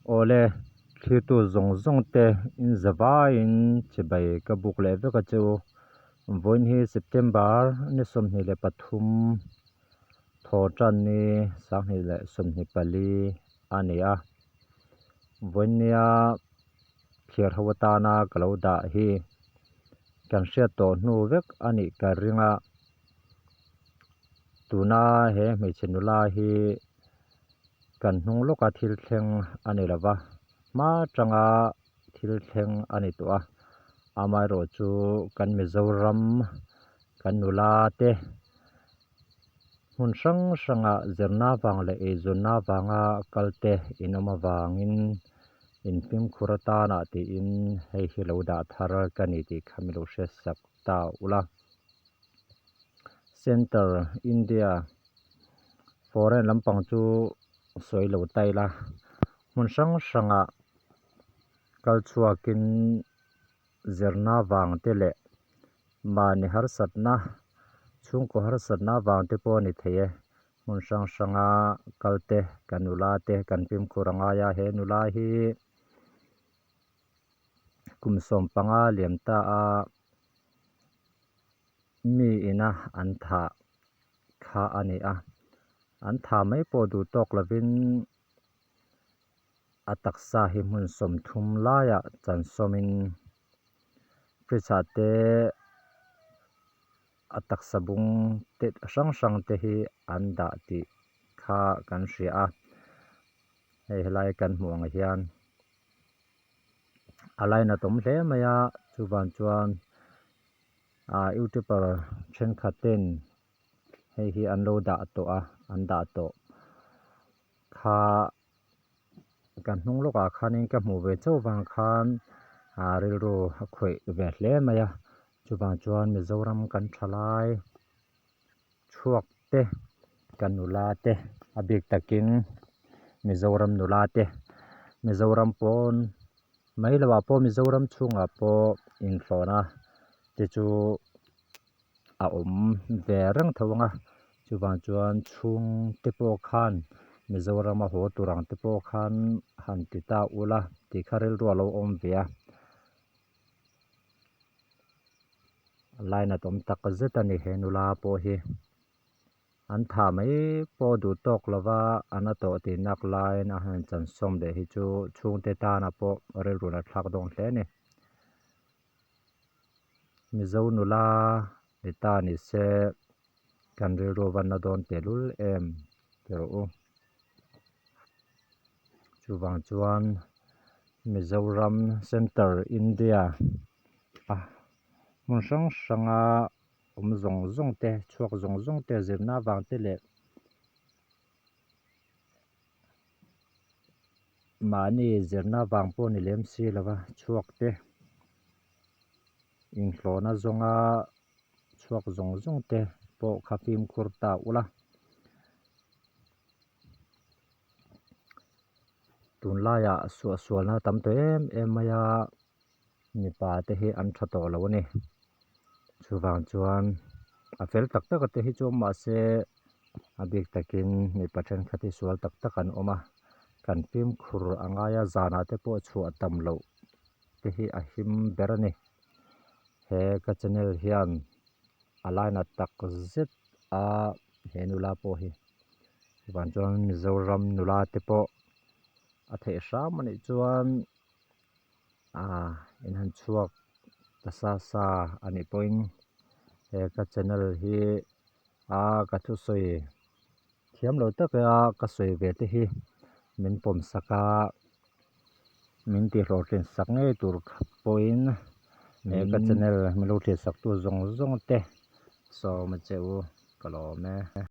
Awle, thlirtu zawng zawng te in zavaiin chibai ka buk leh vek a che u. Vawiin hi September ni 23 thaw tan ni 2024 a ni a. Vawiin nia thlir ho atana ka lo dah hi kan hriat tawh hnu vek a nih ka ring a. Tuna he hmeichhe nula hi kan hnung lawka thil thleng a ni lo va, hma tanga thil thleng a ni tawh a. Amaherawhchu kan Mizoram kan nula te hmun hrang hranga zirna vang leh eizawnna vanga kal te in awm avangin infimkhur atana tiin hei hi lo dah thar ka ni tih kha mi lo hriatsak ta ula. Center India foreign lampang chu sawi lo ta ila hmun hrang hrangah kal chhuakin zirna vang te leh mahni harsatna chhungkaw harsatna vang te pawh a ni thei e. Hmun hrang hranga kal te kan nula te kan fimkhur a ngai a he nula hi kum 15 liam ta a mi ina an thah kha a ni a an thah mai pawh duh tawk lovin a taksa hi hmun 30 laiah chan sawmin fridge ah te a taksa bung te hrang hrang te hi an dah tih kha kan hria a hei helai kan hmuh ang hian a lainat awm hle mai a chuvang chuan ah youtuber thenkhat ten hei hi an lo dah tawh a an dah tawh kha kan hnung lawkah khanin ka hmuh ve chauh vang khan ah rilru a khawih ve hle mai a chuvang chuan Mizoram kan tha lai chhuak te kan nula te a bik takin Mizoram nula te Mizoram pawn mai lohah pawh Mizoram chhungah pawh inhlawhna te chu a awm ve reng tho ang a chuvang chuan chhung te pawh khan Mizoram a haw tur ang te pawh khan han ti ta ula tih kha rilru a lo awm ve a lainat awm tak zet a ni he nula pawh hi an thah mai pawh duh tawk lova an a tawh tih nak laiin a han chan sawm leh hi chu chhungte tana pawh rilru la thlak dawn hle a ni. Mizo nula ni ta ni se kan rilru a van la dawn tehlul em ti rawh u. Chuvang chuan Mizoram Center India a hmun hrang hranga awm zawng zawng te chhuak zawng zawng te zirna avang te leh mahni zirna vang pawh ni lem si lova chhuak te inhlawhna zawnga chhuak zawng zawng te pawh kha fimkhur ta ula tunlaiah suahsualna tam tawh em em mai a mipa te hi an tha tawh lo a ni chuvang chuan a fel tak tak a te hi chu awm mahse a bik takin mipa thenkhat hi sual tak tak an awm a kan fimkhur a ngai a zanah te pawh chhuah tam loh te hi a him ber a ni he ka channel hian a lainat tak zet a he nula pawh hi chuvang chuan Mizoram nula te pawh a theih hram a nih chuan ah in han chhuak ta sa sa a nih pawhin he ka channel hi a ka thusawi thiam lo tak a ka sawi ve te hi min pawm sak a min tihhlawhtlin sak ngei tur pawhin he ka channel min lo thlir sak tu zawng zawng te sawm a che u ka lawm e.